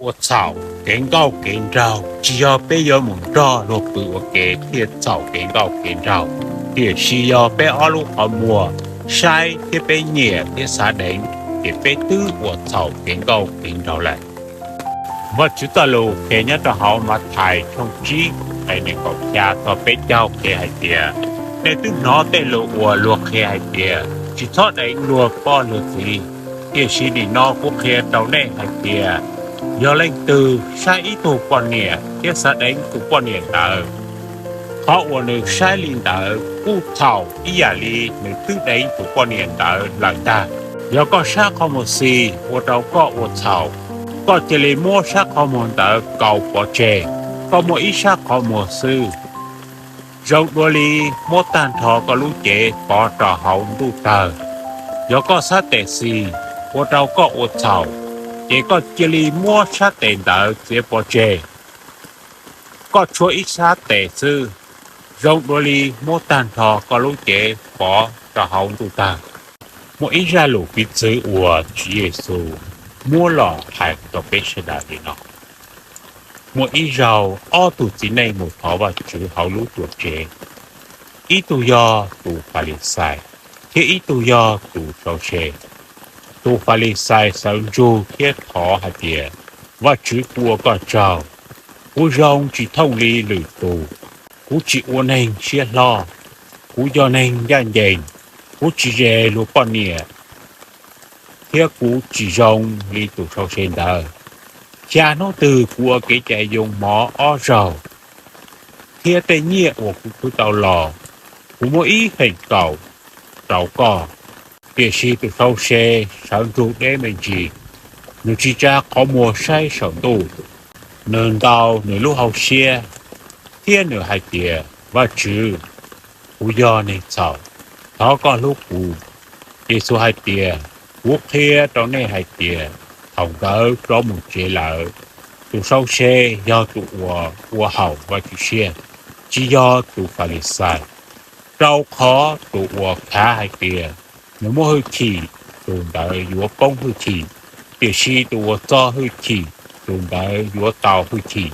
Ua txhaum kev nkauj kev nraug tsis yog peb yuav mus nrog luag pw ua ke thiaj txhaum kev nkauj kev nraug, tiam sis yog peb ob lub qhov muag saib thiab peb nyiam thiab xav deev, ces peb twb ua txhaum kev nkauj kev nraug lawm. Vajtswv txoj lus qhia nyob rau hauv Mathais tshooj tsib nqe nees nkaum xya txog peb caug qhia hais tias, nej twb hnov tej lus uas luag qhia hais tias, tsis txhob deev luag poj luag txiv. Tiam sis nim no kuv qhia rau nej hais tias, yog leej twg saib ib tug poj niam thiab xav deev tus poj niam ntawd, qhov uas nws saib li ntawd kuj txhaum ib yam li nws twb deev tus poj niam ntawd lawm ntag. Yog koj sab qhov muag xis ua rau koj ua txhaum, koj cia li muab sab qhov muag ntawd kaus pov tseg. Koj muaj ib sab qhov muag xwb, zoo dua li muab tag nrho koj lub cev pov rau hauv ntuj tawg. Yog koj sab tes xis ua rau koj ua txhaum, ces koj cia li muab sab tes ntawd txiav pov tseg. Koj tshuav ib sab tes xwb, zoo dua li muab tag nrho koj lub cev pov rau hauv ntuj tawg. Muaj ib zaj lus piv txwv uas Tswv Yexus muab los hais rau peb sawv daws li no: Muaj ib zaug ob tug txiv neej mus thov Vajtswv hauv lub tuam tsev, ib tug yog tus Falixais thiab ib tug yog tus sau se. Tus Falixais sawv ntsug thiab thov hais tias, Vajtswv, kuv ua koj tsaug, kuv zoo tsis thooj li lwm tus, kuv tsis ua neeg siab hlob, kuv yog neeg ncaj ncees, kuv tsis zes luag poj niam, thiab kuv tsis zoo li tus sau se ntawd. Xya hnub twg kuv ua kev cai yoo mov ob zaug, thiab tej nyiaj uas kuv khwv tau los, kuv muab ib feem kaum rau koj. Tiam sis tus sau se sawv ntsug deb me ntsis, nws tsis tsa qhov muag saib saum ntuj, nws ntaus nws lub hauv siab, thiab nws hais tias, Vajtswv, kuv yog neeg txhaum, thov koj hlub kuv. Yexus hais tias, Kuv qhia rau nej hais tias, thaum nkawd rov mus tsev lawm, tus sau se yog tus uas ua haum Vajtswv siab, tsis yog tus Falixais. Rau qhov tus uas khav hais tias, nws muaj hwj chim, tus ntawd yuav poob hwj chim, tiam sis tus uas txo hwj chim, tus ntawd yuav tau hwj chim.